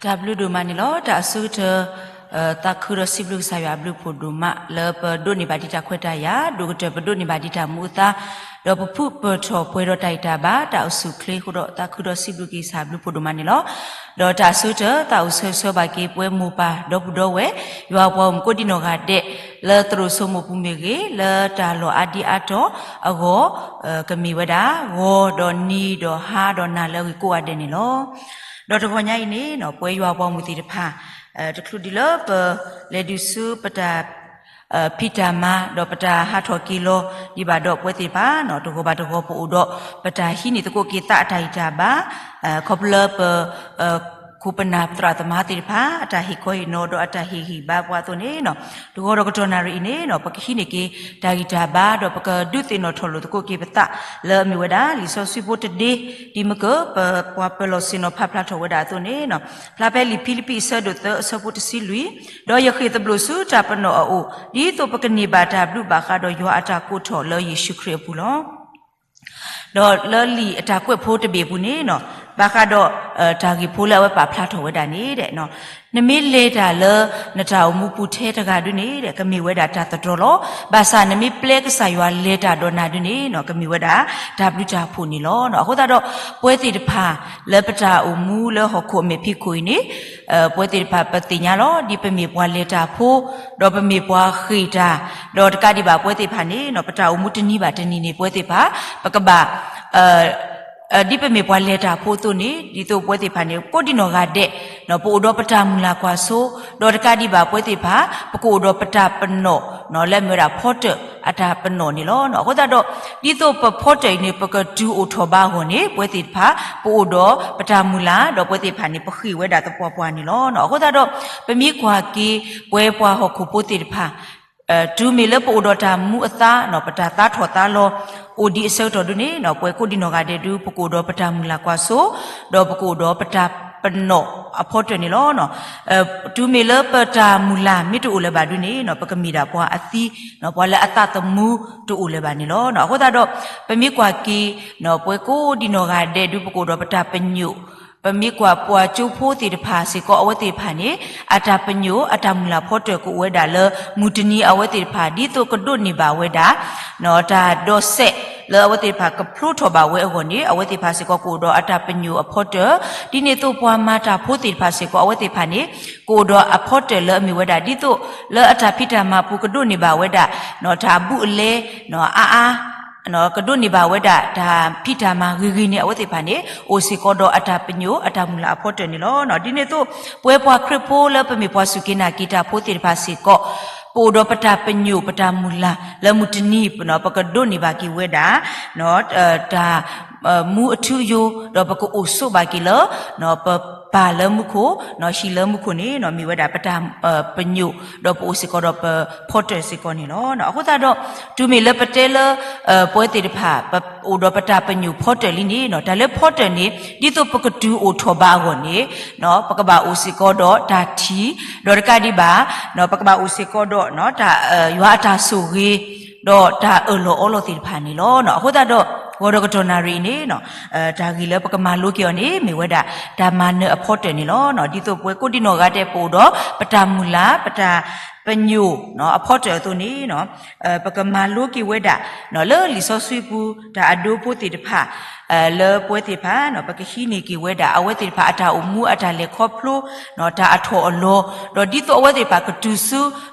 တၢ်ဘျုးဒိၣ်မးန့ၣ်လီၤ. တၢ်အဆိကတၢၢ် သးခုဒီးစံးဘျုးကစၢ်ယွၤအဘျုးအဖှိၣ်ဒိၣ်မး လၢပဒိးန့ၢ်ဘၣ်ဒံးတၢ်ခွဲးတၢ်ယာ်, ဒိၣ်ကတၢၢ်ပဒိးန့ၢ်ဘၣ်ဒံးတၢ်မူအသါ, ဒီးပဖုပၢၢ်ထီၣ်ပှဲၤဒီးတၢ်ဂံၢ်တၢ်ဘါ, တၢ်အိၣ်ဆူၣ်အိၣ်ချ့အဃိဒီး သးခုဒီးစံးဘျုးက့ၤကစၢ်အဘျုးအဖှိၣ်ဒိၣ်မးန့ၣ်လီၤ. ဒီးတၢ်အဆိကတၢၢ် သးအိၣ်ဆၢဂ့ၤဆၢဝါဘၣ်က့ၤပဝဲမိၢ်ပၢ်ဒီပုၢ်ဒီဝဲၢ်, ယွၤအပှၤဂီၢ်မုၢ်ကိးဒံနီၢ်ဂၤဒဲး, လၢသရိာ်စိမိၢ်ပူၤမ့ၢ်ဂ့ၤ, လၢတၢ်လီၢ်အါဒံအါတီၤအဂီၢ်, ကမ့ၢ်ဝဲဒၣ် ဂီၤဒီးနံၤဒီးဟါဒီးနၤလၢအဂ့ၤကိးဂၤဒဲးန့ၣ်လီၤ. ဒီးတဂီၤညါအံၤန့ၣ် ပဝဲယွၤအပှၤဂီၢ်မုၢ်သ့ၣ်တဖၣ် တချုးဒံးလၢပလဲၤဒုးဆူပတၢ်ဖံးတၢ်မၤ ဒီးပတၢ်ဟးထီၣ်က့ၤလီၤဒံးဘၣ်ဒီးပဝဲသ့ၣ်တဖၣ် တဂီၤဘၣ်တဂီၤပအိၣ်ဒီး ပတၢ်ဟံးန့ၢ်သကိးက့ၤသးအတၢ်ဂံၢ်တၢ်ဘါ, ခီဖျိလၢပ ခိၣ်ပနၢ်သရၣ်သမါသ့ၣ်တဖၣ် အတၢ်ဟ့ၣ်ခီဟ့ၣ်နီၤဒီးအတၢ်ဟ့ၣ်ဂံၢ်ဘါပှၤအသိးန့ၣ်, တဂီၤဒီးကတီၢ်နၣ်ရံၣ်အံၤန့ၣ် ပကဟံးန့ၢ်က့ၤတၢ်ဂံၢ်တၢ်ဘါ ဒီးပကဒုးသ့ၣ်နီၣ်ထီၣ်လိာ်သကိးက့ၤပသး လၢအမ့ၢ်ဝဲဒၣ် လံာ်စီဆှံဖိတဒ့, ဒ်မ့ၢ်က ပပှၤပၢၤလီၢ်ဆ့ၣ်နီၤဖးဖျါထီၣ်ဝဲဒၣ်အသိးန့ၣ်, ဖျါဖဲလံာ်ဖံလံးပံးအဆၢဒိၣ်သၢအဆၢဖိတဆံလွံၢ်, ဒီးယဃ့ၢ်သဘျိးဆူတၢ်ပနီၣ်အအိၣ် ဒ်သိးပကန့ၢ်ဘၣ်တၢ်ဘျုးဘၣ်ဃးဒီးယွၤအတၢ်ကိးထီၣ်လၢယ့ၣ်ၡူးခရံာ်အပူၤလီၤ. ဒီးလၢလံာ်အတၢ်ကွဲးဖိတဘ့ၣ်အပူၤန့ၣ်, ဘၣ်ဃးဒီး တၢ်ဂ့ၢ်ဖိလၢအဝဲပာ်ဖျါထီၣ်ဝဲဒၣ်န့ၣ်, နမ့ၢ်လဲၤတၢ်လၢနတၢ်အိၣ်မူပူၤထဲတဂၤဒုန့ၣ် ကမ့ၢ်ဝဲဒၣ်တၢ်သတြီၤလီၤ. ဘၣ်ဆၣ်နမ့ၢ်ပျဲကစၢ်ယွၤလဲၤတၢ်ဒီးနၤဒုန့ၣ် ကမ့ၢ်ဝဲဒၣ်တၢ်ဘျုးတၢ်ဖှိၣ်န့ၣ်လီၤ. အဃိသတးဒီး ပဝဲသ့ၣ်တဖၣ်လၢပတၢ်အိၣ်မူလၢဟီၣ်ခိၣ်အမဲာ်ဖံးခိၣ်အံၤန့ၣ်, ပဝဲသ့ၣ်တဖၣ်ပသ့ၣ်ညါလီၤ. ဒ်ပမ့ၢ်ပှၤလဲၤတၢ်ဖိ, ဒီးပမ့ၢ်ပှၤဃ့ၢ်တၢ်, ဒီးတကးဒံးဘၣ်ပဝဲသ့ၣ်တဖၣ်န့ၣ် ပတၢ်အိၣ်မူတနံၤဘၣ်တနံၤန့ၣ် ပဝဲသ့ၣ်တဖၣ် ပကဘၣ် ဒ်ပမ့ၢ်ပှၤလဲၤတၢ်ဖိအသိးန့ၣ်, ဒ်သိးပဝဲသ့ၣ်တဖၣ်န့ၣ် ကိးဒံနီၢ်ဂၤဒဲး ပအိၣ်ဒီးပတၢ်မုၢ်လၢ်ကွၢ်စိ, ဒီးတကးဒံးဘၣ်ပဝဲသ့ၣ်တဖၣ် ပကအိၣ်ဒီးပတၢ်ပနီၣ် လၢအမ့ၢ်ဝဲဒၣ်ဖီတၢၣ်အတၢ်ပနီၣ်န့ၣ်လီၤ. အဃိသတးဒီး ဒ်သိးပဖီတၢၣ်အံၤန့ၣ် ပကတုၤအိၣ်ထီၣ်ဘါအဂီၢ်န့ၣ် ပဝဲသ့ၣ်တဖၣ် ပအိၣ်ဒီးပတၢ်မုၢ်လၢ်, ဒီးပဝဲသ့ၣ်တဖၣ်န့ၣ် ပဃ့ၢ်ဝဲဒၣ်သပှၢ်ပှၢ်န့ၣ်လီၤ. အဃိသတးဒီး ပမ့ၢ်ကွၢ်က့ၤ ပဝဲပှၤဟီၣ်ခိၣ်ဖိသ့ၣ်တဖၣ် တုၤမ့ၢ်လၢပအိၣ်ဒီးတၢ်မူအသါ, ပတၢ်သးထီၣ်သါလီၤ အိၣ်ဒံးအဆၢကတီၢ်ဒုန့ၣ်, ပဝဲကိးဒံနီၢ်ဂၤဒဲးဒု ပကအိၣ်ဒီးပတၢ်မုၢ်လၢ်ကွၢ်စိ, ဒီးပကအိၣ်ဒီးပတၢ်ပနီၣ်အဖီတၢၣ်န့ၣ်လီၤ. တုၤမ့ၢ်လၢပတၢ်မုၢ်လၢ်မ့ၢ်တအိၣ်လၢၤဘၣ်ဒုန့ၣ်, ပကမ့ၢ်ဒၣ်ပှၤအသံ, ပှၤလၢအသးသမူတအိၣ်လၢၤဘၣ်န့ၣ်လီၤ. အဃိသတးဒီး ပမ့ၢ်ကွၢ်က့ၤ ပဝဲကိးဒံနီၢ်ဂၤဒဲးဒု ပကအိၣ်ဒီးပတၢ်ပညိၣ်, ပမ့ၢ်ကွၢ်ပှၤကၠိဖိသ့ၣ်တဖၣ်စ့ၢ်ကီး အဝဲသ့ၣ်တဖၣ်န့ၣ် အတၢ်ပညိၣ် အတၢ်မုၢ်လၢ်ဖီတၢၣ်ကအိၣ်ဝဲဒၣ်လၢ မုၢ်တနံၤအဝဲသ့ၣ်တဖၣ် ဒ်သိးကဒိးန့ၢ်ဘၣ်ဝဲဒၣ် တၢ်ဒီးစဲးလၢအဝဲသ့ၣ်တဖၣ်ကဖျိထီၣ်ဘၣ်ဝဲအဂီၢ်န့ၣ် အဝဲသ့ၣ်တဖၣ်စ့ၢ်ကီးကအိၣ်ဒီးအတၢ်ပညိၣ်အဖီတၢၣ်, ဒ်န့ၣ်အသိးပှၤမၤတၢ်ဖိသ့ၣ်တဖၣ်စ့ၢ်ကီး အဝဲသ့ၣ်တဖၣ်န့ၣ် ကအိၣ်ဒီးအဖီတၢၣ်လၢအမ့ၢ်ဝဲဒၣ် ဒ်သိးလၢအတၢ်ဖံးတၢ်မၤပူၤကဒိးန့ၢ်ဘၣ်ဝဲဒၣ် တၢ်ဘူးအလဲ အါအါ ကဒိးန့ၢ်ဘၣ်ဝဲဒၣ်တၢ်ဖံးတၢ်မၤဂ့ၤဂ့ၤန့ၣ် အဝဲသ့ၣ်တဖၣ်န့ၣ် အိၣ်စ့ၢ်ကီးဒီးအတၢ်ပညိၣ် အတၢ်မုၢ်လၢ်အဖီတၢၣ်န့ၣ်လီၤ. ဒ်န့ၣ်အသိး ပဝဲပှၤခရံာ်ဖိလၢပမ့ၢ်ပှၤစူၢ်က့ၤနာ်က့ၤတၢ်ဖိသ့ၣ်တဖၣ်စ့ၢ်ကီး ပအိၣ်ဒီးပတၢ်ပညိၣ် ပတၢ်မုၢ်လၢ်လၢမုၢ်တနံၤ ပကဒိးန့ၢ်ဘၣ်က့ၤဝဲဒၣ် တၢ် မူအထူအယိာ် ဒီးပကအိၣ်ဆိးဘၣ်က့ၤလၢ ပပၢ်လၢမူခိၣ် ဟံၣ်လၢမူခိၣ်န့ၣ် မ့ၢ်ဝဲဒၣ်ပတၢ်ပညိၣ် ဒီးပအိၣ်စ့ၢ်ကီးဒီးပဖီတၢၣ်စ့ၢ်ကီးန့ၣ်လီၤ. အဃိသတးဒီး တုၤမ့ၢ်လၢပတဲလၢ ပဝဲသ့ၣ်တဖၣ် ပအိၣ်ဒီးပတၢ်ပညိၣ်ဖီတၢၣ်လံန့ၣ် တၢ်လၢဖီတၢၣ်န့ၣ် ဒ်သိးပကတုၤအိၣ်ထီၣ်ဘါအဂီၢ်န့ၣ် ပကဘၣ်အိၣ်စ့ၢ်ကီးဒီးတၢ်ထံၣ် ဒီးတကးဒံးဘၣ် ပကဘၣ်အိၣ်စ့ၢ်ကီးဒီး ယွၤအတၢ်ဆိၣ်ဂ့ၤ ဒီးတၢ်အၢၣ်လီၤအီလီၤသ့ၣ်တဖၣ်န့ၣ်လီၤ. အဃိသတးဒီး ဂီၤဒီးကတီၢ်နၣ်ရံၣ်အံၤန့ၣ် တၢ်ဂ့ၢ်လၢပကမၤလိက့ၤအီၤန့ၣ် မ့ၢ်ဝဲဒၣ် တၢ်မၤနၢၤအဖီတၢၣ်န့ၣ်လီၤ. ဒ်သိးပဝဲကိးဒံနီၢ်ဂၤဒဲး ပအိၣ်ဒီးပတၢ်မုၢ်လၢ် ပတၢ်ပညိၣ်အဖီတၢၣ်အသိးန့ၣ် ပကမၤလိက့ၤဝဲဒၣ် လၢလံာ်စီဆှံပူၤ တၢ်အဒိဖိသ့ၣ်တဖၣ် လၢပဝဲသ့ၣ်တဖၣ် ပကဟံးန့ၢ်က့ၤဝဲဒၣ် အဝဲသ့ၣ်တဖၣ်အတၢ်အိၣ်မူ အတၢ်လဲၤခီဖျိ တၢ်အထီၣ်အလီၤ ဒီးဒ်သိးအဝဲသ့ၣ်တဖၣ်ကတုၤဆူ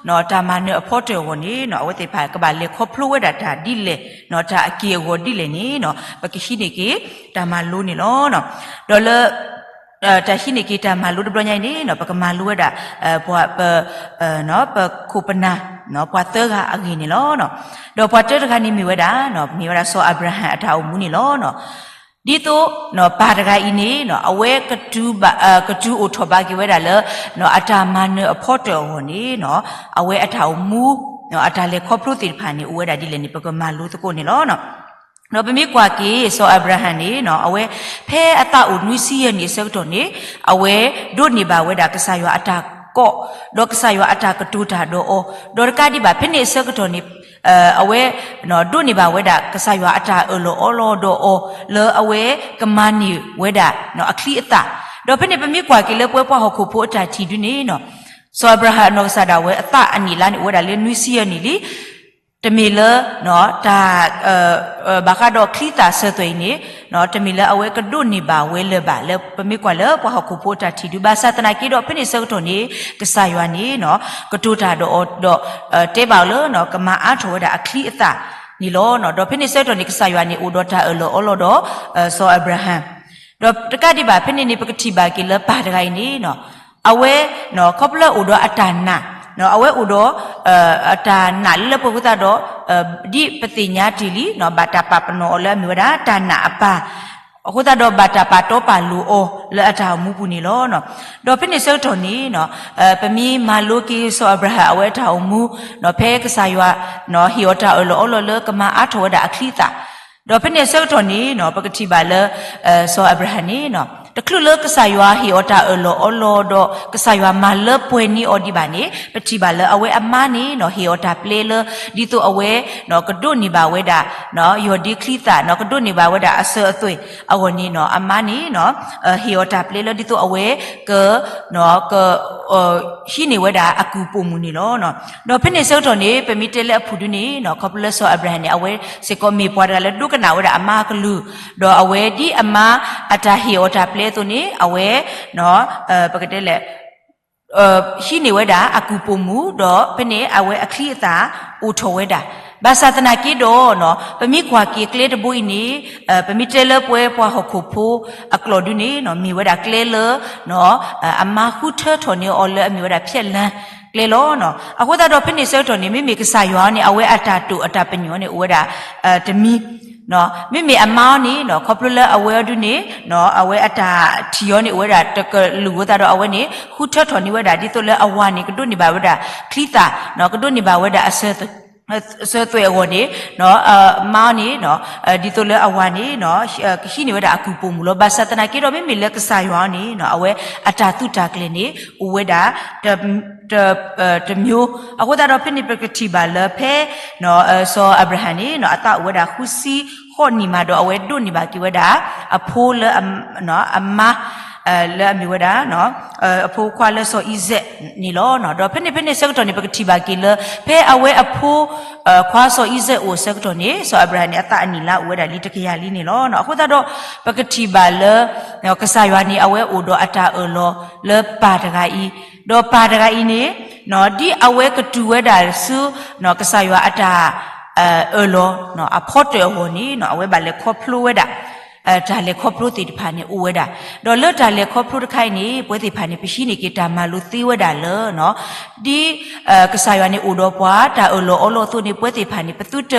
တၢ်မၤနၢၤအဖီတၢၣ်အဂီၢ်န့ၣ် အဝဲသ့ၣ်တဖၣ်ကဘၣ်လဲၤခီဖျိဝဲဒၣ်တၢ်ဒ်လဲၣ် တၢ်အက့ၢ်အဂီၤဒ်လဲၣ်န့ၣ် ပကဟံးန့ၢ်က့ၤတၢ်မၤလိန့ၣ်လီၤ. ဒီးလၢ တၢ်ဟံးန့ၢ်က့ၤတၢ်မၤလိတဘျီညါအံၤန့ၣ် ပကမၤလိဝဲဒၣ် ပ ပခိၣ်ပနၢ် ပှၤသၢဂၤအဂ့ၢ်န့ၣ်လီၤ. ဒီးပှၤတၢတဂၤန့ၣ်မ့ၢ်ဝဲဒၣ် မ့ၢ်ဝဲဒၣ်စီၤအၤဘြၤဟၣ်အတၢ်အိၣ်မူန့ၣ်လီၤ. ဒ်သိး ပၢ်တဂၤအံၤန့ၣ် အဝဲ ကတုၤအိၣ်ထီၣ်ဘးက့ၤဝဲဒၣ်လၢ အတၢ်မၤနၢၤအဖီတၢၣ်အဂီၢ်န့ၣ် အဝဲအတၢ်အိၣ်မူ အတၢ်လဲၤခီဖျိသ့ၣ်တဖၣ်န့ၣ် အိၣ်ဝဲဒၣ်ဒ်လဲၣ်န့ၣ် ပကမၤလိသကိးန့ၣ်လီၤ. ဒီးပမ့ၢ်ကွၢ်က့ၤ စီၤအၤဘြၤဟၣ်န့ၣ် အဝဲ ဖဲအသးအိၣ်နွံဆံယဲၢ်နံၣ်အဆၢကတီၢ်န့ၣ် အဝဲဒိးန့ၢ်ဘၣ်ဝဲဒၣ်ကစၢ်ယွၤအတၢ်ကိး ဒီးကစၢ်ယွၤအတၢ်ကတိၤတၢ်ဒီးအီၤ ဒီးတကးဒံးဘၣ် ဖဲန့ၣ်အဆၢကတီၢ်န့ၣ် အဝဲ ဒိးန့ၢ်ဘၣ်ဝဲဒၣ် ကစၢ်ယွၤအတၢ်အၢၣ်လီၤအီလီၤဒီးအီၤ လၢအဝဲကမၤန့ၢ်ဝဲဒၣ် အချံအသၣ် ဒီးဖဲန့ၣ်ပမ့ၢ်ကွၢ်က့ၤလၢပဝဲပှၤဟီၣ်ခိၣ်ဖိအတၢ်ထံၣ်ဒုန့ၣ်နီၤ, စီၤအၤဘြၤဟၣ်အနီၢ်ကစၢ်ဒၣ်ဝဲအသးအနံၣ်လါန့ၣ် အိၣ်ဝဲဒၣ်လၢနွံဆံယဲၢ်နံၣ်လံ. တမ့ၢ်လၢ တၢ် ဘၣ်ဃးဒီးချံသၣ်အစၢၤသွဲၣ်အံၤန့ၣ် တမ့ၢ်လၢအဝဲကဒိးန့ၢ်ဘၣ်ဝဲလၢၤဘၣ် လၢပမ့ၢ်ကွၢ်လၢပှၤဟီၣ်ခိၣ်ဖိအတၢ်ထံၣ်ဒု ဘၣ်ဆၣ်သနာ်က့ဒီး ဖဲန့ၣ်ဆၢကတီၢ်န့ၣ် ကစၢ်ယွၤန့ၣ် ကတိၤတၢ်ဒီးအီၤဒီး တဲဘၣ်အီၤလၢ ကမၤအါထီၣ်ဝဲဒၣ်အချံအသၣ်န့ၣ်လီၤ. ဒီးဖဲန့ၣ်ဆၢကတီၢ်န့ၣ် ကစၢ်ယွၤန့ၣ် အိၣ်ဒီးတၢ်အၢၣ်လီၤအီလီၤဒီး စီၤအၤဘြၤဟၣ် ဒီးတကးဒံးဘၣ် ဖဲန့ၣ်န့ၣ် ပကထံၣ်ဘၣ်က့ၤလၢပၢ်တဂၤအံၤန့ၣ် အဝဲ ခီဖျိအိၣ်ဒီးအတၢ်နာ်, အဝဲအိၣ်ဒီး အတၢ်နာ်လၢပှဲၤအဃိသတးဒီး ဒ်ပသ့ၣ်ညါတ့ၢ်လံ ဘၣ်တၢ်ပာ်ပနီၣ်အီၤလၢအမ့ၢ်ဝဲဒၣ်တၢ်နာ်အပၢ် အဃိသတးဒီးဘၣ်တၢ်ပာ်တီပာ်လိၤအီၤလၢအတၢ်အိၣ်မူပူၤန့ၣ်လီၤ. ဒီးဖဲန့ၣ်ဆၢကတီၢ်န့ၣ် ပမ့ၢ်မၤလိက့ၤစီၤအၤဘြၤဟၣ်အဝဲအတၢ်အိၣ်မူ ဖဲကစၢ်ယွၤ ဟ့ၣ်အီၤတၢ်အၢၣ်လီၤအီလီၤလၢကမၤအါထီၣ်ဝဲဒၣ်အချံအသၣ် ဒီးဖဲန့ၣ်ဆၢကတီၢ်န့ၣ် ပကထံၣ်ဘၣ်လၢ စီၤအၤဘြၤဟၣ်န့ၣ် တချုးလၢကစၢ်ယွၤဟ့ၣ်အီၤတၢ်အၢၣ်လီၤအီလီၤဒီး ကစၢ်ယွၤမၤလၢပှဲၤန့ၢ်အီၤဒံးဘၣ်န့ၣ် ပထံၣ်ဘၣ်လၢအဝဲအမါန့ၣ် ဟ့ၣ်အီၤတၢ်ပျဲလၢ ဒ်သိးအဝဲ ကဒိးန့ၢ်ဘၣ်ဝဲဒၣ် ယီၢ်ဒ့ချံသၣ် ကဒိးန့ၢ်ဘၣ်ဝဲဒၣ်အစၢၤအသွဲၣ်အဂီၢ်န့ၣ် အမါန့ၣ် ဟ့ၣ်အီၤတၢ်ပျဲလၢဒ်သိးအဝဲ က က ဟံးန့ၢ်ဝဲဒၣ်အကူၣ်ပိာ်မုၣ်န့ၣ်လီၤ. ဒီးဖဲန့ၣ်ဆၢကတီၢ်န့ၣ် ပမ့ၢ်တဲလၢအဖုၣ်ဒုန့ၣ် ခီဖျိလၢစီၤအၤဘြၤဟၣ်န့ၣ် အဝဲစ့ၢ်ကီးမ့ၢ်ပှၤတဂၤလၢဒိကနၣ်ဝဲဒၣ်အမါအကလုၢ်, ဒီးအဝဲဒ်အမါအတၢ်ဟ့ၣ်အီၤတၢ်ပျဲအသိးန့ၣ် အဝဲ ပကတဲလဲၣ် ဟံးန့ၢ်ဝဲဒၣ်အကူၣ်ပိာ်မုၣ် ဒီးဖဲန့ၣ်အဝဲအချံအသၣ်အိၣ်ထီၣ်ဝဲဒၣ်. ဘၣ်ဆၣ်သနာ်က့ဒီး ပမ့ၢ်ကွၢ်က့ၤကျဲတဘိအံၤန့ၣ် ပမ့ၢ်တဲလၢပဝဲပှၤဟီၣ်ခိၣ်ဖိအကျိာ်ဒုန့ၣ် မ့ၢ်ဝဲဒၣ်ကျဲလၢ အမါဃုထၢထီၣ်န့ၢ်အီၤလၢအမ့ၢ်ဝဲဒၣ်ဖျဲၣ်လၢကျဲလီၤ. အဃိသတးဒီးဖဲန့ၣ်ဆၢကတီၢ်န့ၣ် မ့မ့ၢ်ကစၢ်ယွၤအီၤန့ၣ် အဝဲအတၢ်တိာ်အတၢ်ပညိၣ်အီၤန့ၣ် အိၣ်ဝဲဒၣ် တမံၤ မ့မ့ၢ်အမါအီၤန့ၣ် ခီဖျိလၢအဝဲအီၤဒုန့ၣ် အဝဲအတၢ်ထံၣ်အီၤန့ၣ် အိၣ်ဝဲဒၣ်တကလုာ်အဃိသတးဒီး အဝဲန့ၣ် ဃုထၢထီၣ်န့ၢ်ဝဲဒၣ် ဒ်သိးလၢအဝၤန့ၣ် ကဒိးန့ၢ်ဘၣ်ဝဲဒၣ်ချံသၣ် ကဒိးန့ၢ်ဘၣ်ဝဲဒၣ်အစၢၤသွဲၣ်အဂီၢ်န့ၣ် မါအီၤန့ၣ် ဒ်သိးလၢအဝၤန့ၣ် ကဟံးန့ၢ်ဝဲဒၣ်အကူၣ်ပိာ်မုၣ်လီၤ. ဘၣ်ဆၣ်သနာ်က့ဒီး မ့မ့ၢ်လၢကစၢ်ယွၤအီၤန့ၣ် အဝဲအတၢ်သုးတၢ်ကျဲၤန့ၣ် အိၣ်ဝဲဒၣ် တ တမျိုး. အဃိသတးဒီးဖဲန့ၣ် ပကထံၣ်ဘၣ်လၢဖဲ စီၤအၤဘြၤဟၣ်န့ၣ် အသးအိၣ်ဝဲဒၣ်ဃုဆံဃိးနံၣ်မးဒီး အဝဲဒိးန့ၢ်ဘၣ်က့ၤဝဲဒၣ် အဖိလၢ အမါ လၢအမ့ၢ်ဝဲဒၣ် အဖိခွါလၢစီၤအံၤစဲးန့ၣ်လီၤ. ဒီးဖဲန့ၣ်ဖဲန့ၣ်ဆၢကတီၢ်န့ၣ် ပကထံၣ်ဘၣ်က့ၤလၢ ဖဲအဝဲအဖိ ခွါစီၤအံၤစဲးအိၣ်အဆၢကတီၢ်န့ၣ် စီၤအၤဘြၤဟၣ်န့ၣ် အသးအနံၣ်လါအိၣ်ဝဲဒၣ်လံတကယၤလံန့ၣ်လီၤ. အဃိသတးဒီး ပကထံၣ်ဘၣ်လၢ ကစၢ်ယွၤန့ၣ် အဝဲအိၣ်ဒီးအတၢ်အၢၣ်လီၤလၢပၢ်တဂၤအံၤ, ဒီးပၢ်တဂၤအံၤန့ၣ် ဒ်အဝဲကတုၤဝဲဒၣ်ဆူ ကစၢ်ယွၤအတၢ် အၢၣ်လီၤ အဖီတၢၣ်အဂီၢ်န့ၣ် အဝဲဘၣ်လဲၤခီဖျိဝဲဒၣ် တၢ်လဲၤခီဖျိသ့ၣ်တဖၣ်န့ၣ်အိၣ်ဝဲဒၣ်. ဒီးလၢတၢ်လဲၤခီဖျိတခါအံၤန့ၣ် ပဝဲသ့ၣ်တဖၣ်န့ၣ် ပဟံးန့ၢ်က့ၤတၢ်မၤလိသ့ဝဲဒၣ်လၢ ဒ် ကစၢ်ယွၤန့ၣ်အိၣ်ဒီးပှၤ တၢ်အၢၣ်လီၤအီလီၤအသိးန့ၣ် ပဝဲသ့ၣ်တဖၣ်န့ၣ် ပသုတ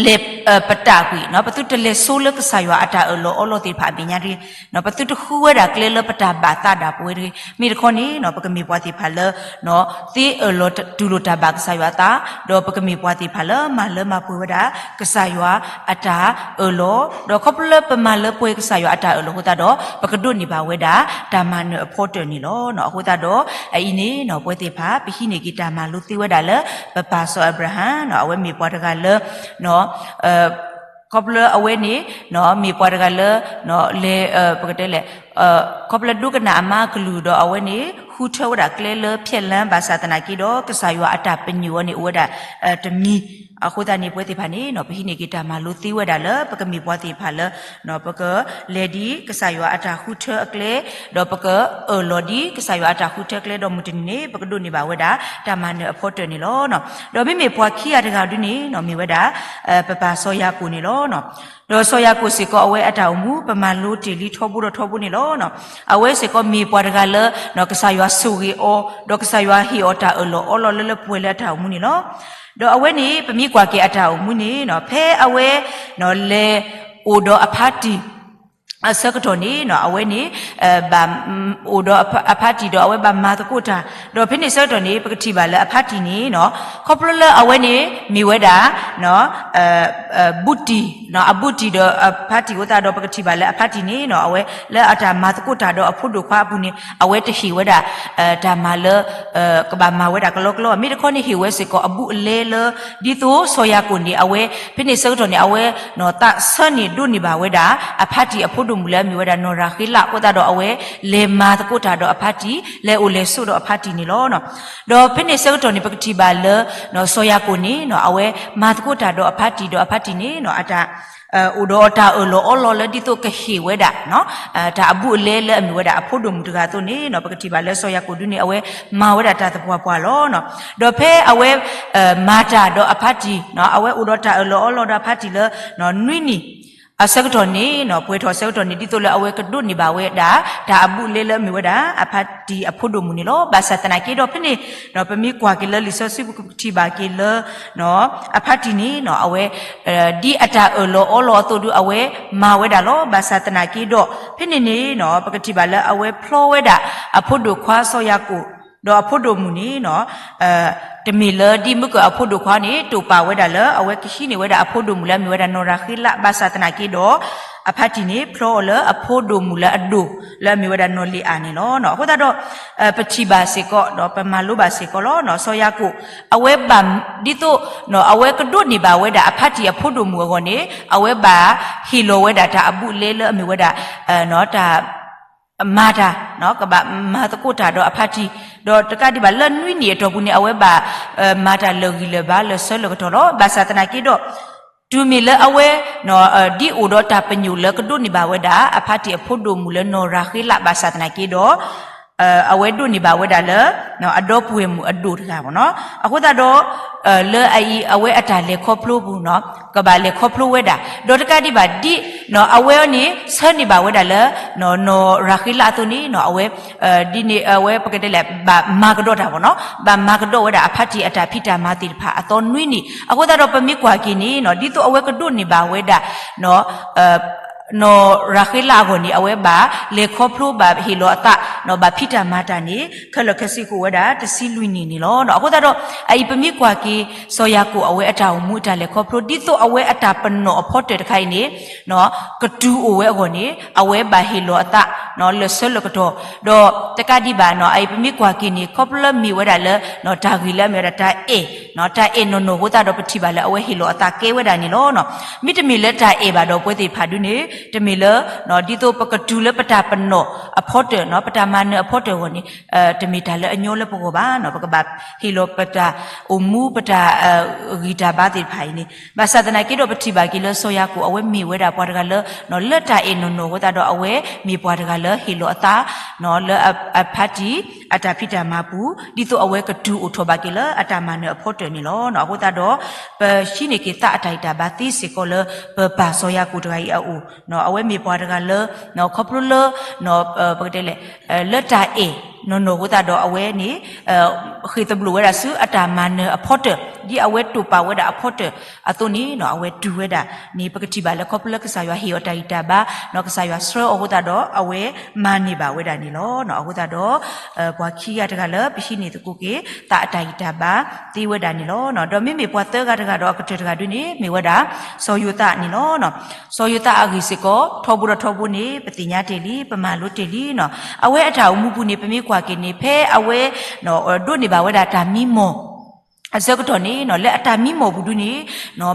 လဲၤ ပတၢ်ကွံာ် ပသုတလဲၤဆိလၢကစၢ်ယွၤအတၢ်အၢၣ်လီၤအီလီၤသ့ၣ်တဖၣ်အမဲာ်ညါတဂ့ၤ, ပသုတဃုဝဲဒၣ်ကျဲလၢပတၢ်ဘၣ်သးဒၣ်ပဝဲတဂ့ၤ. မ့ၢ်တခီန့ၣ် ပကမ့ၢ်ပှၤသ့ၣ်တဖၣ်လၢ သ့အၢၣ်လီၤတူၢ်လိာ်တၢ်ဘၣ်ကစၢ်ယွၤအသး, ဒီးပကမ့ၢ်ပှၤသ့ၣ်တဖၣ်လၢမၤလၢမၤပှဲၤဝဲဒၣ် ကစၢ်ယွၤအတၢ်အၢၣ်လီၤ, ဒီးခီဖျိလၢပမၤလၢပှဲၤကစၢ်ယွၤအတၢ်အၢၣ်လီၤအဃိသတးဒီး ပကဒိးန့ၢ်ဘၣ်ဝဲဒၣ် တၢ်မၤနၢၤအဖီတၢၣ်န့ၣ်လီၤ. အဃိသတးဒီး အအံၤန့ၣ် ပဝဲသ့ၣ်တဖၣ် ပဟံးန့ၢ်က့ၤတၢ်မၤလိသ့ဝဲဒၣ်လၢ ပပၢ်စီၤအၤဘြၤဟၣ် အဝဲမ့ၢ်ပှၤတဂၤလၢ ခီဖျိအဝဲန့ၣ် မ့ၢ်ပှၤတဂၤလၢ လဲၤ ပကတဲလဲၣ် ခီဖျိဒိကနၣ်အမါကလုၢ်ဒီးအဝဲန့ၣ် ဃုထၢဝဲဒၣ်ကျဲလၢဖျဲၣ်လၢ ဘၣ်ဆၣ်သနာ်က့ဒီး ကစၢ်ယွၤအတၢ်ပညိၣ်အီၤန့ၣ် အိၣ်ဝဲဒၣ် တမံၤ, အဃိသတးန့ၣ် ပဝဲသ့ၣ်တဖၣ်န့ၣ် ပဟံးန့ၢ်က့ၤတၢ်မၤလိသ့ဝဲဒၣ်လၢ ပကမ့ၢ်ပှၤသ့ၣ်တဖၣ်လၢ ပကလဲၤဒ်ကစၢ်ယွၤအတၢ်ဃုထၢအကျဲ, ဒီးပကအၢၣ်လီၤဒ်ကစၢ်ယွၤအတၢ်ဃုထၢကျဲ ဒီးမုၢ်တနံၤန့ၣ် ပကဒိးန့ၢ်ဘၣ်ဝဲဒၣ် တၢ်မၤနၢၤအဖီတၢၣ်န့ၣ်လီၤ. ဒီးမ့မ့ၢ်ပှၤခံဂၤတဂၤဒုန့ၣ် မ့ၢ်ဝဲဒၣ် ပပၢ်စီၤယၤကိာ်န့ၣ်လီၤ. ဒီးစီၤယၤကိာ်စ့ၢ်ကီးအဝဲအတၢ်အိၣ်မူ ပမၤလိတ့ၢ်လံထီဘိဒီးထီဘိန့ၣ်လီၤ. အဝဲစ့ၢ်ကီးမ့ၢ်ပှၤတဂၤလၢ ကစၢ်ယွၤဆိၣ်ဂ့ၤအီၤ, ဒီးကစၢ်ယွၤဟ့ၣ်အီၤတၢ်အၢၣ်လီၤအီလီၤလၢလၢပှဲၤပှဲၤလၢအတၢ်အိၣ်မူန့ၣ်လီၤ. ဒီးအဝဲန့ၣ် ပမ့ၢ်ကွၢ်က့ၤအတၢ်အိၣ်မူန့ၣ် ဖဲအဝဲ လဲၤအိၣ်ဒီးအဖါတံၢ် အဆၢကတီၢ်န့ၣ် အဝဲန့ၣ် ဘၣ်အိၣ်ဒီးအဖါတံၢ်ဒီးအဝဲဘၣ်မၤသကိးတၢ်, ဒီးဖဲန့ၣ်ဆၢကတီၢ်န့ၣ် ပကထံၣ်ဘၣ်လၢအဖါတံၢ်န့ၣ် ခီဖျိလၢအဝဲန့ၣ် မ့ၢ်ဝဲဒၣ် ဘူးတံၢ်, အဘူးတံၢ်ဒီးအဖါတံၢ်အဃိသတးဒီး ပကထံၣ်ဘၣ်လၢအဖါတံၢ်န့ၣ် အဝဲလၢအတၢ်မၤသကိးတၢ်ဒီးအဖိဒိၣ်ခွါအပူၤန့ၣ် အဝဲတဟ့ၣ်ဝဲဒၣ် တၢ်မၤလၢ ကဘၣ်မၤဝဲဒၣ်ကလီကလီ, မ့ၢ်တခီန့ၣ်ဟ့ၣ်ဝဲစ့ၢ်ကီးအဘူးအလဲလၢ ဒ်သိးစီၤယၤကိာ်န့ၣ် အဝဲ ဖဲန့ၣ်ဆၢကတီၢ်န့ၣ် အဝဲ သးဆၢန့ၢ်ဒိးန့ၢ်ဘၣ်ဝဲဒၣ် အဖါတံၢ်အဖိ အဖိဒိၣ်မုၣ်လၢအမ့ၢ်ဝဲဒၣ်နီၢ်ရၤဃ့လးအဃိသတးဒီး အဝဲလဲၤမၤသကိးတၢ်ဒီးအဖါတံၢ် လဲၤအိၣ်လဲၤဆိးဒီးအဖါတံၢ်န့ၣ်လီၤ. ဒီးဖဲန့ၣ်ဆၢကတီၢ်န့ၣ် ပကထံၣ်ဘၣ်လၢ စီၤယၤကိာ်န့ၣ် အဝဲမၤသကိးတၢ်ဒီးအဖါတံၢ် ဒီးအဖါတံၢ်န့ၣ် အတၢ် အိၣ်ဒီးတၢ်အၢၣ်လီၤအီလီၤလၢဒ်သိးကဟ့ၣ်ဝဲဒၣ် တၢ်အဘူးအလဲလၢအမ့ၢ်ဝဲဒၣ်အဖိဒိၣ်မုၣ်တဂၤအသိးန့ၣ် ပကထံၣ်ဘၣ်လၢစီၤယၤကိာ်ဒုန့ၣ် အဝဲမၤဝဲဒၣ်တၢ်သပှၢ်ပှၢ်လီၤ. ဒီးဖဲအဝဲ မၤတၢ်ဒီးအဖါတံၢ် အဝဲအိၣ်ဒီးတၢ်အၢၣ်လီၤအီလီၤဒီးအဖါတံၢ်လၢ နွံနံၣ် အဆၢကတီၢ်န့ၣ် ပှဲၤထီၣ်အဆၢကတီၢ်န့ၣ် ဒ်သိးလၢအဝဲကဒိးန့ၢ်ဘၣ်ဝဲဒၣ် တၢ်အဘူးအလဲလၢအမ့ၢ်ဝဲဒၣ် အဖါတံၢ်အဖိဒိၣ်မုၣ်န့ၣ်လီၤ. ဘၣ်ဆၣ်သနာ်က့ဒီးဖဲန့ၣ် ပမ့ၢ်ကွၢ်က့ၤလၢလံာ်စီဆှံပူၤ ပကထံၣ်ဘၣ်က့ၤလၢ အဖါတံၢ်န့ၣ် အဝဲ ဒ်အတၢ်အၢၣ်လီၤအီလီၤအသိးဒု အဝဲမၤဝဲဒၣ်လီၤ. ဘၣ်ဆၣ်သနာ်က့ဒီး ဖဲန့ၣ်န့ၣ် ပကထံၣ်ဘၣ်လၢအဝဲဖျီဝဲဒၣ် အဖိဒိၣ်ခွါစီၤယၤကိာ် ဒီးအဖိဒိၣ်မုၣ်န့ၣ် တမ့ၢ်လၢဒ်မုၢ်ကၢၢ်အဖိဒိၣ်ခွါန့ၣ် တိာ်ပာ်ဝဲဒၣ်လၢ အဝဲကဟံးန့ၢ်ဝဲဒၣ်အဖိဒိၣ်မုၣ်လၢအမ့ၢ်ဝဲဒၣ်နီၢ်ရၤဃ့လး ဘၣ်ဆၣ်သနာ်က့ဒီး အဖါတံၢ်န့ၣ် ဖျီအီၤလၢအဖိဒိၣ်မုၣ်လၢအဒိၣ် လၢအမ့ၢ်ဝဲဒၣ်နီၢ်လ့ၤအၤန့ၣ်လီၤ. အဃိသတးဒီး ပထံၣ်ဘၣ်စ့ၢ်ကီး ဒီးပမၤလိဘၣ်စ့ၢ်ကီးလီၤ. စီၤယၤကိာ် အဝဲဘၣ်ဒ်သိး အဝဲကဒိးန့ၢ်ဘၣ်ဝဲဒၣ်အဖါတံၢ်အဖိဒိၣ်မုၣ်အဂီၢ်န့ၣ် အဝဲဘၣ်ဟ့ၣ်လီၤဝဲဒၣ်တၢ်အဘူးအလဲလၢအမ့ၢ်ဝဲဒၣ် တၢ် မၤတၢ် ကဘၣ်မၤသကိးတၢ်ဒီးအဖါတံၢ် ဒီးတကးဒံးဘၣ်လၢနွံနံၣ်အတီၢ်ပူၤန့ၣ် အဝဲဘၣ် မၤတၢ်လၢာ်ဂံၢ်လၢာ်ဘါလၢာ်ဆၢလၢာ်ကတီၢ်လီၤ. ဘၣ်ဆၣ်သနာ်က့ဒီး တုၤမ့ၢ်လၢအဝဲ ဒ်အိၣ်ဒီးတၢ်ပညိၣ်လၢကဒိးန့ၢ်ဘၣ်ဝဲဒၣ် အဖါတံၢ်အဖိဒိၣ်မုၣ်လၢနီၢ်ရၤဃ့လး ဘၣ်ဆၣ်သနာ်က့ဒီး အဝဲဒိးန့ၢ်ဘၣ်ဝဲဒၣ်လၢ အဒီပုၢ်ဝဲၢ်မုၣ်အဒိၣ်တဂၤဘၣ်နီၤ. အဃိသတးဒီး လၢအအံၤအဝဲအတၢ်လဲၤခီဖျိပူၤနီၤ ကဘၣ်လဲၤခီဖျိဝဲဒၣ် ဒီးတကးဒံးဘၣ်ဒ် အဝဲအံၤန့ၣ် ဆၢန့ၢ်ဘၣ်ဝဲဒၣ်လၢ နီၢ်ရၤဃ့လးအသိးန့ၣ် အဝဲ ဒ်န့ၣ် အဝဲပကတဲလဲၣ် ဘၣ်မၤကဒီးတၢ်ဘၣ်နီၤ ဘၣ်မၤကဒီးဝဲဒၣ်အဖါတံၢ်အတၢ်ဖံးတၢ်မၤသ့ၣ်တဖၣ်အသီနွံနံၣ် အဃိသတးဒီးပမ့ၢ်ကွၢ်က့ၤန့ၣ် ဒ်သိးအဝဲကဒိးန့ၢ်ဘၣ်ဝဲဒၣ် နီၢ်ရၤဃ့လးအဂီၢ်န့ၣ် အဝဲဘၣ်လဲၤခီဖျိဘၣ်ဟ့ၣ်လီၤအသး ဘၣ်ဖံးတၢ်မၤတၢ်န့ၣ် ခဲလၢာ်ခဲဆ့ကအိၣ်ဝဲဒၣ်တဆံလွံၢ်နံၣ်န့ၣ်လီၤ. အဃိသတးဒီး အအံၤပမ့ၢ်ကွၢ်က့ၤ စီၤယၤကိာ်အဝဲအတၢ်အိၣ်မူအတၢ်လဲၤခီဖျိ ဒ်သိးအဝဲအတၢ်ပနီၣ်အဖီတၢၢ်တခါအံၤန့ၣ် ကတုၤအိၣ်ဝဲအဂီၢ်န့ၣ် အဝဲဘၣ်ဟ့ၣ်လီၤအသး လၢာ်ဆၢလၢာ်ကတီၢ် ဒီးတကးဒံးဘၣ်နီၤ အအံၤပမ့ၢ်ကွၢ်က့ၤန့ၣ် ခီဖျိလၢမ့ၢ်ဝဲဒၣ်လၢ တၢ်ဂ့ၢ်လၢအမ့ၢ်ဝဲဒၣ်တၢ်အဲၣ် တၢ်အဲၣ်နီၢ်နီၢ်အဃိသတးဒီး ပထံၣ်ဘၣ်လၢအဝဲဟ့ၣ်လီၤအသးကဲဝဲဒၣ်န့ၣ်လီၤ. မ့တမ့ၢ်လၢတၢ်အဲၣ်ဘၣ်ဒီးပဝဲသ့ၣ်တဖၣ်ဒုန့ၣ် တမ့ၢ်လၢ ဒ်သိးပကတုၤလၢပတၢ်ပနီၣ်အဖီတၢၢ် ပတၢ်မၤနၢၤအဖီတၢၢ်အဂီၢ်န့ၣ် တမ့ၢ်တၢ်လၢအညီလၢပဂီၢ်ဘၣ်နီၤ ပကဘၣ်ဟ့ၣ်လီၤပတၢ်အိၣ်မူ ပတၢ်ဂံၢ်တၢ်ဘါသ့ၣ်တဖၣ်အံၤန့ၣ် ဘၣ်ဆၣ်သနာ်က့ဒီး ပထံၣ်ဘၣ်က့ၤလၢစီၤယၤကိာ်အဝဲမ့ၢ်ဝဲဒၣ်ပှၤတဂၤလၢ လၢတၢ်အဲၣ်နီၢ်နီၢ်အဃိသတးဒီး အဝဲမ့ၢ်ပှၤတဂၤလၢဟ့ၣ်လီၤအသး လၢအဖါတံၢ်အတၢ်ဖံးတၢ်မၤပူၤ ဒ်သိးအဝဲကတုၤအိၣ်ထီၣ်ဘၣ်က့ၤလၢအတၢ်မၤနၢၤအဖီတၢၢ်န့ၣ်လီၤ. အဃိသတးဒီး ပဟံးန့ၢ်က့ၤသးအတၢ်ဂံၢ်တၢ်ဘါသ့စ့ၢ်ကီးလၢ ပပၢ်စီၤယၤကိာ်တဂၤအံၤအအိၣ် အဝဲမ့ၢ်ပှၤတဂၤလၢ ခီဖျိလၢ ပကတဲလဲၣ် လၢတၢ်အဲၣ်နီၢ်နီၢ်အဃိသတးဒီးအဝဲန့ၣ် ဃ့ၢ်သဘျိၣ်ဝဲဒၣ်ဆူအတၢ်မၤနၢၤအဖီတၢၢ် ဒ်အဝဲတိာ်ပာ်ဝဲဒၣ်အဖီတၢၢ်အသိးန့ၣ် အဝဲတုၤဝဲဒၣ်န့ၣ် ပကထံၣ်ဘၣ်လၢခီဖျိလၢကစၢ်ယွၤဟ့ၣ်အီၤတၢ်ဂံၢ်တၢ်ဘါ ကစၢ်ယွၤဆှၢအီၤအဃိသတးဒီး အဝဲမၤန့ၢ်ဘၣ်ဝဲဒၣ်န့ၣ်လီၤ. အဃိသတးဒီး ပှၤခံဂၤတဂၤလၢပဟံးန့ၢ်သကိးက့ၤ သးအတၢ်ဂံၢ်တၢ်ဘါသ့ဝဲဒၣ်န့ၣ်လီၤ. ဒီးမ့မ့ၢ်ပှၤသၢဂၤတဂၤဒီးအကတၢၢ်တဂၤဒုန့ၣ် မ့ၢ်ဝဲဒၣ် စီၤယိၤသးန့ၣ်လီၤ. စီၤယိၤသးအဂ့ၢ်စ့ၢ်ကီး ထီဘိဒီးထီဘိန့ၣ် ပသ့ၣ်ညါတ့ၢ်လံ ပမၤလိတ့ၢ်လံနီၤ. အဝဲအတၢ်အိၣ်မူပူၤန့ၣ် ပမ့ၢ်ကွၢ်က့ၤန့ၣ် ဖဲအဝဲ ဒိးန့ၢ်ဘၣ်ဝဲဒၣ်တၢ်မံမီၢ် အဆၢကတီၢ်န့ၣ် လၢအတၢ်မံမီၢ်ပူၤဒုန့ၣ်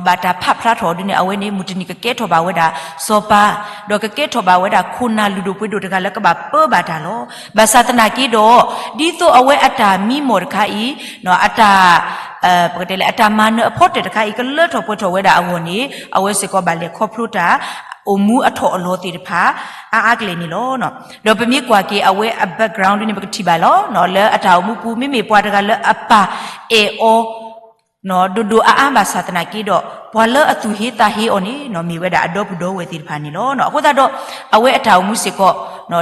ဘၣ်တၢ်ဖးဖျါထီၣ်ဒုန့ၣ် အဝဲန့ၣ် မုၢ်တနံၤကကဲထီၣ်ဘၣ်ဝဲဒၣ် စီၤပၤ ဒီးကကဲထီၣ်ဘၣ်ဝဲဒၣ်ခိၣ်နၢ်လုၢ်ဒိၣ်ပှ့ၤဒိၣ်တဂၤလၢကဘၣ်ပၢဘၣ်တၢ်လီၤ. ဘၣ်ဆၣ်သနာ်က့ဒီး ဒ်သိးအဝဲအတၢ်မံမီၢ်တခါအံၤ အတၢ် ပကတဲလဲၣ် အတၢ်မၤနၢၤအဖီတၢၢ်တခါအံၤ ကလၢထီၣ်ပှဲၤထီၣ်ဝဲဒၣ်အဂီၢ်န့ၣ် အဝဲစ့ၢ်ကီးဘၣ်လဲၤခီဖျိတၢ် အိၣ်မူအထီၣ်အလီၤသ့ၣ်တဖၣ် အါအါကလဲာ်န့ၣ်လီၤ. ဒီးပမ့ၢ်ကွၢ်က့ၤအဝဲအ background ဒ်န့ၣ် ပကထံၣ်ဘၣ်လီၤ. လၢအတၢ်အိၣ်မူပူၤ မ့မ့ၢ်ပှၤတဂၤလၢအပၢ်အဲၣ်အီၤ ဒိၣ်ဒိၣ်အါအါဘၣ်ဆၣ်သနာ်က့ဒီး ပှၤလၢအသူၣ်ဟ့သးဟ့အီၤန့ၣ် မ့ၢ်ဝဲဒၣ်အဒီပုၢ်ဒီဝဲၢ်သ့ၣ်တဖၣ်န့ၣ်လီၤ. အဃိသတးဒီး အဝဲအတၢ်အိၣ်မူစ့ၢ်ကီး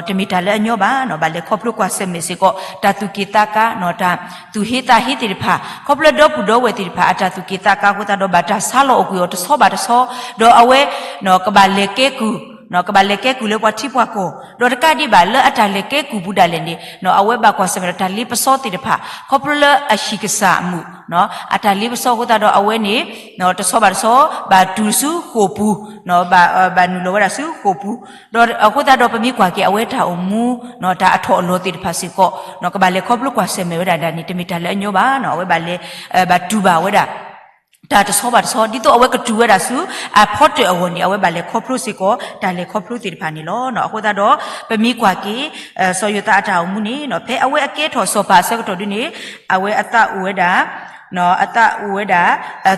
တမ့ၢ်တၢ်လၢအညီဘၣ် ဘၣ်လဲၤခီဖျိကွၢ်ဆၢၣ်မဲာ်စ့ၢ်ကီး တၢ်သူၣ်က့ၣ်သးကါ တၢ်သူၣ်ဟ့သးဟ့သ့ၣ်တဖၣ် ခီဖျိဒီပုၢ်ဒီဝဲၢ်သ့ၣ်တဖၣ် အတၢ်သူၣ်က့ၣ်သးကါအဃိသတးဒီး ဘၣ်တၢ်ဆါလီၤအိၣ်ကွံာ်အီၤတဆီဘၣ်တဆီ ဒီးအဝဲ ကဘၣ်လဲၤကဲကုၢ် ကဘၣ်လဲၤကဲကုၢ်လၢပှၤထံပှၤကီၢ် ဒီးတကးဒံးဘၣ်လၢအတၢ်လဲၤကဲကုၢ်ပူၤဒၣ်လဲာ်န့ၣ် အဝဲဘၣ်ကွၢ်ဆၢၣ်မဲာ်ဒီးတၢ်လ့ပစီသ့ၣ်တဖၣ် ခီဖျိလၢအဟံၣ်ကစၢ်အမုၣ် အတၢ်လ့ပစီအဃိသတးဒီးအဝဲန့ၣ် တဆီဘၣ်တဆီ ဘၣ်တူၢ်ဆူဃိာ်ပူၤ ဘၣ်နုာ်လီၤဝဲဒၣ်ဆူဃိာ်ပူၤ ဒီးအဃိသတးဒီးပမ့ၢ်ကွၢ်က့ၤအဝဲတၢ်အိၣ်မူ တၢ်အထီၣ်အလီၤသ့ၣ်တဖၣ်စ့ၢ်ကီး ကဘၣ်လဲၤခီဖျိကွၢ်ဆၢၣ်မဲာ်ဝဲဒၣ်ဒၣ်န့ၣ် တမ့ၢ်တၢ်လၢအညီဘၣ် အဝဲဘၣ်လဲၤ ဘၣ်တူၢ်ဘၣ်ဝဲဒၣ် တၢ်တဆီဘၣ်တဆီ ဒ်သိးအဝဲကတူၢ်ဝဲဒၣ်ဆူ အဖီတၢၣ်အဂီၢ်န့ၣ် အဝဲဘၣ်လဲၤခီဖျိစ့ၢ်ကီး တၢ်လဲၤခီဖျိသ့ၣ်တဖၣ်န့ၣ်လီၤ. အဃိသတးဒီး ပမ့ၢ်ကွၢ်က့ၤ စီၤယိၤသးအတၢ်အိၣ်မူန့ၣ် ဖဲအဝဲအကဲထီၣ်စီၤပၤအဆၢကတီၢ်ဒုန့ၣ် အဝဲအသးအိၣ်ဝဲဒၣ် အသးအိၣ်ဝဲဒၣ်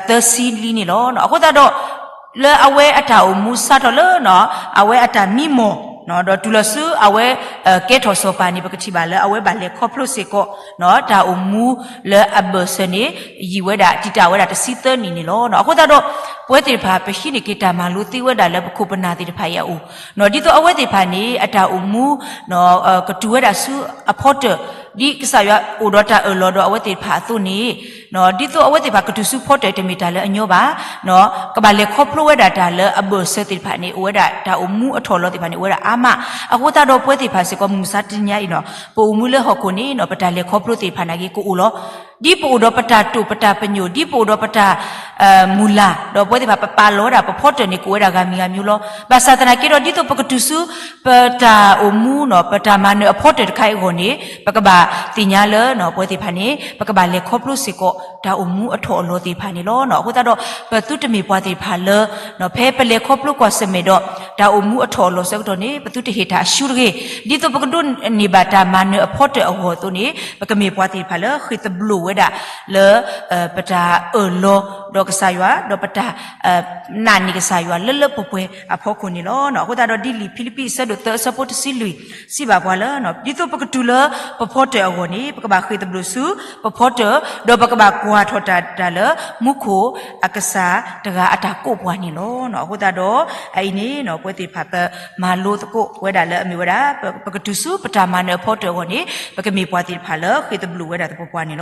သၢဆံလံန့ၣ်လီၤ. အဃိသတးဒီး လၢအဝဲအတၢ်အိၣ်မူစးထီၣ်လၢ အဝဲအတၢ်မံမီၢ် ဒီးတုၤလီၤဆူအဝဲ ကဲထီၣ်စီၤပၤန့ၣ် ပကထံၣ်ဘၣ်လၢအဝဲဘၣ်လဲၤခီဖျိစ့ၢ်ကီး တၢ်အိၣ်မူလၢအဘၢၣ်စၢၤန့ၣ် ယံာ်ဝဲဒၣ် တံာ်တာ်ဝဲဒၣ်တဆံသၢနံၣ်န့ၣ်လီၤ. အဃိသတးဒီး ပဝဲသ့ၣ်တဖၣ် ပဟံးန့ၢ်က့ၤတၢ်မၤလိသ့ဝဲဒၣ်လၢပခိၣ်ပနၢ်သ့ၣ်တဖၣ်အံၤအအိၣ် ဒ်သိးအဝဲသ့ၣ်တဖၣ်န့ၣ် အတၢ်အိၣ်မူ ကတူၢ်ဝဲဒၣ်ဆူအဖီတၢၣ် ဒ်ကစၢ်ယွၤအိၣ်ဒီးတၢ်အၢၣ်လီၤဒီးအဝဲသ့ၣ်တဖၣ်အသိးန့ၣ် ဒ်သိးအဝဲသ့ၣ်တဖၣ်ကတူၢ်ဆူဖီတၢၣ်တမ့ၢ်တၢ်လၢအညီဘၣ် ကဘၣ်လဲၤခီဖျိဝဲဒၣ်တၢ်လၢအဘၢၣ်စၢၤသ့ၣ်တဖၣ်န့ၣ် အိၣ်ဝဲဒၣ်တၢ်အိၣ်မူအထီၣ်အလီၤသ့ၣ်တဖၣ်န့ၣ် အိၣ်ဝဲဒၣ်အါမး. အဃိသတးဒီးပဝဲသ့ၣ်တဖၣ်စ့ၢ်ကီး မုၢ်မဆါတနံၤညါအံၤန့ၣ် ပအိၣ်မူလၢဟီၣ်ခိၣ်န့ၣ် ပတၢ်လဲၤခီဖျိသ့ၣ်တဖၣ်နာ်က့ကအိၣ်လီၤ. ဒ်ပအိၣ်ဒီးပတၢ်တိာ်ပတၢ်ပညိၣ် ဒ်ပအိၣ်ဒီးပတၢ် မုၢ်လၢ် ဒီးပဝဲသ့ၣ်တဖၣ်ပပာ်လီၤဝဲဒၣ်ပဖီတၢၣ်န့ၣ် ကအိၣ်ဝဲဒၣ်ဂၤမံၤဂၤမံၤလီၤ. ဘၣ်ဆၣ်သနာ်က့ဒီး ဒ်သိးပကတူၢ်ဆူ ပတၢ်အိၣ်မူန့ၣ် ပတၢ်မၤနၢၤအဖီတၢၣ်တခါအံၤအဂီၢ်န့ၣ် ပကဘၣ်သ့ၣ်ညါလၢ ပဝဲသ့ၣ်တဖၣ်န့ၣ် ပကဘၣ်လဲၤခီဖျိစ့ၢ်ကီး တၢ်အိၣ်မူအထီၣ်အလီၤသ့ၣ်တဖၣ်န့ၣ်လီၤ. အဃိသတးဒီး ပသုတမ့ၢ်ပှၤသ့ၣ်တဖၣ်လၢ ဖဲပလဲၤခီဖျိကွၢ်ဆၢၣ်မဲာ်ဒီး တၢ်အိၣ်မူအထီၣ်အလီၤဆၢကတီၢ်န့ၣ် ပသုတဟ့ၣ်တၢ်အရှုံးတဂ့ၤ. ဒ်သိးပကဒိးန့ၢ်ဘၣ်တၢ်မၤနၢၤအဖီတၢၣ်အဂီၢ်အသိးန့ၣ် ပကမ့ၢ်ပှၤသ့ၣ်တဖၣ်လၢဃ့ၢ်သဘျိးဝဲဒၣ်လၢ ပတၢ်အၢၣ်လီၤဒီးကစၢ်ယွၤ ဒီးပတၢ် နာ်န့ၢ်ကစၢ်ယွၤလၢလၢပှဲၤပှဲၤအဖီခိၣ်န့ၣ်လီၤ. အဃိသတးဒီး ဒ်လံာ်ဖံလံးပံးအဆၢဒိၣ်သၢအဆၢဖိတဆံလွံၢ် စံးဘၣ်ပှၤလၢ ဒ်သိးပကတူၢ်လၢပဖီတၢၣ်အဂီၢ်န့ၣ် ပကဘၣ်ဃ့ၢ်သဘျိးဆူပဖီတၢၣ် ဒီးပကဘၣ်ကွၢ်ထီၣ်တၢ်တၢ်လၢ မူခိၣ်အကစၢ်တဂၤအတၢ်ကိးပှၤန့ၣ်လီၤ. အဃိသတးဒီး အအံၤန့ၣ် ပဝဲသ့ၣ်တဖၣ်ပမၤလိသကိးဝဲဒၣ်လၢအမ့ၢ်ဝဲဒၣ် ပကတူၢ်ဆူပတၢ်မၤနၢၤအဖီတၢၣ်အဂီၢ်န့ၣ် ပကမ့ၢ်ပှၤသ့ၣ်တဖၣ်လၢဃ့ၢ်သဘျိးဝဲဒၣ်သပှၢ်ပှၢ်န့ၣ်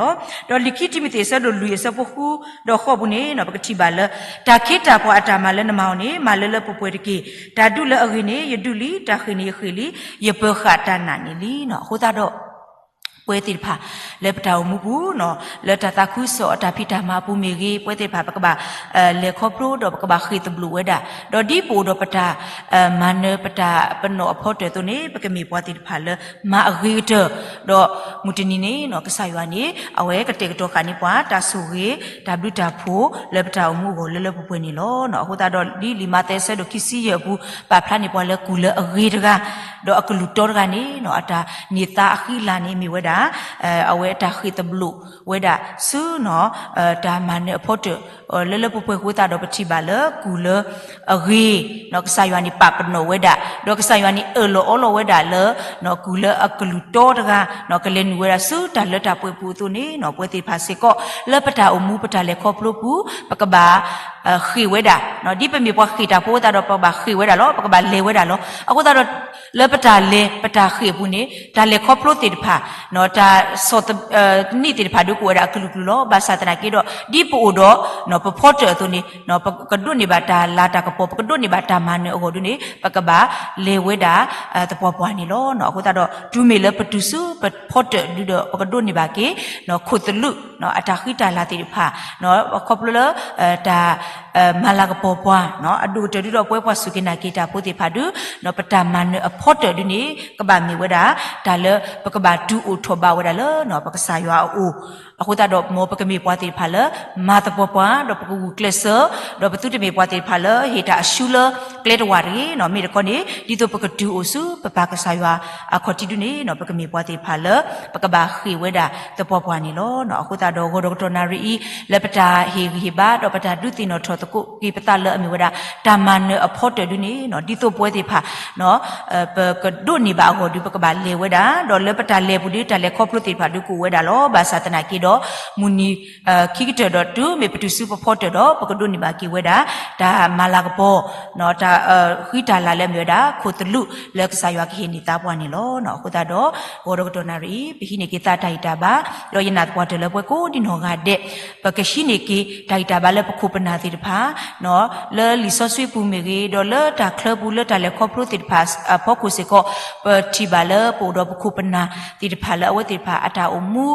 လီၤ. ဒီးလံာ်ခံတံၤမသ့းအဆၢဒိၣ်လွံၢ်အဆၢဖိဃုဒီးဃိးပူၤန့ၣ် ပကထံၣ်ဘၣ်လၢ တၢ်ခ့တၢ်ပှၤအတၢ်မၤလၢနမၤအီၤန့ၣ် မၤလၢလၢပှဲၤပှဲၤတက့ၢ်. တၢ်ဒုးလၢအဂ့ၤန့ၣ် ယဒုးလံ, တၢ်ဃ့ၢ်န့ၣ်ယဃ့ၢ်လံ, ယပၢၤဃာ်တၢ်နာ်န့ၣ်လံန့ၣ်. အဃိသတးဒီး ပဝဲသ့ၣ်တဖၣ် လၢပတၢ်အိၣ်မူပူၤန့ၣ် လၢတၢ်သးခုကစီၣ်အတၢ်ဖံးတၢ်မၤအပူၤမ့ၢ်ဂ့ၤ ပဝဲသ့ၣ်တဖၣ် ပကဘၣ် လဲၤခီဖျိဒီးပကဘၣ်ဃ့ၢ်သဘျိးဝဲဒၣ်, ဒီးဒ်ပအိၣ်ဒီးပတၢ် မၤနၢၤပတၢ်ပနီၣ်အဖီတၢၣ်အသိးန့ၣ် ပကမ့ၢ်ပှၤသ့ၣ်တဖၣ်လၢမၤအဂ့ၤကတၢၢ်, ဒီးမုၢ်တနံၤန့ၣ် ကစၢ်ယွၤန့ၣ် အဝဲကတဲာ်ကတီၤဃာ်န့ၢ်ပှၤ တၢ်ဆိၣ်ဂ့ၤ တၢ်ဘျုးတၢ်ဖှိၣ်လၢပတၢ်အိၣ်မူအဂီၢ်လၢလၢပှဲၤပှဲၤန့ၣ်လီၤ. အဃိသတးဒီး ဒ်လံာ်မးသဲအဆၢဒိၣ်ခံဆံယဲၢ်အပူၤ ပာ်ဖျါန့ၢ်ပှၤလၢ ကူၣ်လၢအဂ့ၤတဂၤ ဒီးအကလုၢ်တီတဂၤန့ၣ် အတၢ်န့ၢ်သါအဃံအလၤန့ၣ် မ့ၢ်ဝဲဒၣ် အဝဲအတၢ်ဃ့ၢ်သဘျိးဝဲဒၣ်ဆူ တၢ်မၤနၢၤအဖီတၢၣ် လၢလၢပှဲၤပှဲၤအဃိသတးဒီး ပထံၣ်ဘၣ်လၢ ကူၣ်လၢအဂ့ၤ ကစၢ်ယွၤန့ၣ် ပာ်ပနီၣ်ဝဲဒၣ်, ဒီးကစၢ်ယွၤန့ၣ် အၢၣ်လီၤအီလီၤဝဲဒၣ်လၢ ကူၣ်လၢအကလုၢ်တီတဂၤ ကလဲၤနုာ်ဝဲဒၣ်ဆူတၢ်လၢတၢ်ပှဲၤပူၤအသိးန့ၣ် ပဝဲသ့ၣ်တဖၣ်စ့ၢ်ကီး လၢပတၢ်အိၣ်မူပတၢ်လဲၤခီဖျိပူၤ ပကဘၣ် ဃ့ၢ်ဝဲဒၣ်, ဒ်ပမ့ၢ်ပှၤဃ့ၢ်တၢ်ဖိအဃိသတးဒီး ပကဘၣ်ဃ့ၢ်ဝဲဒၣ်လီၤ. ပကဘၣ်လဲၤဝဲဒၣ်လီၤ. အဃိသတးဒီး လၢပတၢ်လဲၤပတၢ်ဃ့ၢ်အပူၤန့ၣ် တၢ်လဲၤခီဖျိသ့ၣ်တဖၣ် တၢ်ဆီၣ်သနံးသ့ၣ်တဖၣ်ဒုးကအိၣ်ဝဲဒၣ်အကလုာ်ကလုာ်လီၤ. ဘၣ်ဆၣ်သနာ်က့ဒီး ဒ်ပအိၣ်ဒီး ပဖီတၢၣ်အသိးန့ၣ် ပကဒိးန့ၢ်ဘၣ်တၢ်လၤတၢ်ကပီၤ ပကဒိးန့ၢ်ဘၣ်တၢ်မၤနၢၤအဂီၢ်ဒုန့ၣ် ပကဘၣ်လဲၤဝဲဒၣ် သပှၢ်ပှၢ်န့ၣ်လီၤ. အဃိသတးဒီး တုၤမ့ၢ်လၢပတုၤဆူပဖီတၢၣ်ဒုဒီး ပကဒိးန့ၢ်ဘၣ်က့ၤ ခိၣ်သလုး အတၢ်ဃံတၢ်လၤသ့ၣ်တဖၣ် ခီဖျိလၢ တၢ် မၤလၤကပီၤပှၤ အဒိၣ်ကတၢၢ်ဒုဒီး ပဝဲပှၤစူၢ်က့ၤနာ်က့ၤတၢ်ဖိသ့ၣ်တဖၣ်ဒု ပတၢ်မၤနၢၤအဖီတၢၣ်ဒုန့ၣ် ကဘၣ်မ့ၢ်ဝဲဒၣ် တၢ်လၢပကဘၣ်တုၤအိၣ်ထီၣ်ဘၣ်ဝဲဒၣ်လၢ ပကစၢ်ယွၤအအိၣ်. အဃိသတးဒီး မ်ပကမ့ၢ်ပှၤသ့ၣ်တဖၣ်လၢ မၤသပှၢ်ပှၢ် ဒီးပကဂုာ်ကျဲးစၢး ဒီးပသုတမ့ၢ်ပှၤသ့ၣ်တဖၣ်လၢ ဟ့ၣ်တၢ်အရှုံးလၢကျဲတဝၢ်တဂ့ၤ. မ့ၢ်တခီန့ၣ် ဒ်သိးပကတုၤအိၣ်ဆူ ပပၢ်ကစၢ်ယွၤအခီၣ်ထံးဒုန့ၣ် ပကမ့ၢ်ပှၤသ့ၣ်တဖၣ်လၢ ပကဘၣ်ဃ့ၢ်ဝဲဒၣ်သပှၢ်ပှၢ်န့ၣ်လီၤ. အဃိသတးဒီး ဂီၤဒီးကတီၢ်နၣ်ရံၣ်အံၤ လၢပတၢ်ဟ့ၣ်ဂံၢ်ဟ့ၣ်ဘါ ဒီးပတၢ်ဒုးသ့ၣ်နီၣ်ထီၣ်သကိးက့ၤပသးလၢအမ့ၢ်ဝဲဒၣ် တၢ်မၤနၢၤအဖီတၢၣ်ဒုန့ၣ် ဒ်သိးပဝဲသ့ၣ်တဖၣ် ပကဒိးန့ၢ်ဘၣ်အဂီၢ်ဒု ပကဘၣ်လဲၤဝဲဒၣ် ဒီးလၢပတၢ်လဲၤပူၤဒု တၢ်လဲၤခီဖျိသ့ၣ်တဖၣ်ဒုကအိၣ်ဝဲဒၣ်လီၤ. ဘၣ်ဆၣ်သနာ်က့ဒီး မုၢ်နံၤ ခံကတၢၢ်ဒီးတုၤမ့ၢ်ပတုၤဆူပဖီတၢၣ်ဒီး ပကဒိးန့ၢ်ဘၣ်က့ၤဝဲဒၣ် တၢ်မၤလၤကပီၤ တၢ်ဃံတၢ်လၤလၢအမ့ၢ်ဝဲဒၣ် ခိၣ်သလုးလၢကစၢ်ယွၤကဟ့ၣ်န့ၢ်သါပှၤန့ၣ်လီၤ. အဃိသတးဒီး ဂီၤဒီးကတီၢ်နၣ်ရံၣ်အံၤ ပဟံးန့ၢ်က့ၤသးတၢ်ဂံၢ်တၢ်ဘါ ဒီးယနာ်သပှၢ်တၢၢ်လၢပဝဲကိးဒံနီၢ်ဂၤဒဲး ပကဟံးန့ၢ်က့ၤတၢ်ဂံၢ်တၢ်ဘါလၢပခိၣ်ပနၢ်သ့ၣ်တဖၣ် လၢလံာ်စီဆှံပူၤမ့ၢ်ဂ့ၤ ဒီးလၢတၢ်ချၢပူၤ လၢတၢ်လဲၤခီဖျိသ့ၣ်တဖၣ်အဖီခိၣ်စ့ၢ်ကီး ပထံၣ်ဘၣ်လၢပအိၣ်ဒီးပခိၣ်ပနၢ်သ့ၣ်တဖၣ် လၢအဝဲသ့ၣ်တဖၣ်အတၢ်အိၣ်မူ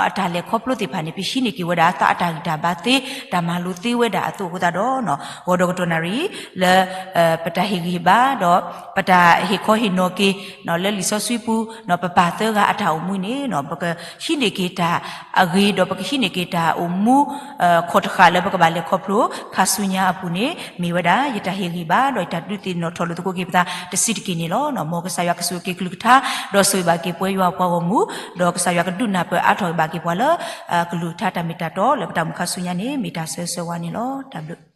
အတၢ်လဲၤခီဖျိသ့ၣ်တဖၣ်န့ၣ် ပဟံးန့ၢ်က့ၤဝဲဒၣ်သးအတၢ်ဂံၢ်တၢ်ဘါသ့ တၢ်မၤလိသ့ဝဲဒၣ်အသိးအဃိသတးဒီး ဂီၤဒီးကတီၢ်နၣ်ရံၣ် လၢ ပတၢ်ဟ့ၣ်ဂံၢ်ဟ့ၣ်ဘါ ဒီးပတၢ်ဟ့ၣ်ခီဟ့ၣ်နီၤက့ၤ လၢလံာ်စီဆှံပူၤ ပပၢ်သၢဂၤအတၢ်အိၣ်မူန့ၣ် ပကဟံးန့ၢ်က့ၤတၢ်အဂ့ၤ ဒီးပကဟံးန့ၢ်က့ၤတၢ်အိၣ်မူ ခိၣ်တဃၣ်လၢပကဘၣ်လဲၤခီဖျိ ခါဆူညါအပူၤန့ၣ် မ့ၢ်ဝဲဒၣ် ယတၢ်ဟ့ၣ်ဂံၢ်ဘါ ဒီးယတၢ်ဒုးသ့ၣ်နီၣ်ထီၣ်လိာ်သကိးက့ၤပသးတဆံးတက့ၢ်န့ၣ်လီၤ. မ်ကစၢ်ယွၤကဆိၣ်ဂ့ၤက့ၤကလုၢ်ကထါ ဒီးဆိၣ်ဂ့ၤဘၣ်က့ၤပှၤယွၤပှၤဂီၢ်မုၢ် ဒီးကစၢ်ယွၤကဒုးနၢ်ပၢၢ်အါထီၣ်ဘၣ်က့ၤပှၤလၢ ကလုၢ်ကထါတၢ်မ့ၢ်တၢ်တီလၢပတၢ်အိၣ်မူခါဆူညါန့ၣ် မ့ၢ်တၢ်ဆၢဂ့ၤဆၢဝါန့ၣ်လီၤ. တၢ်ဘျုး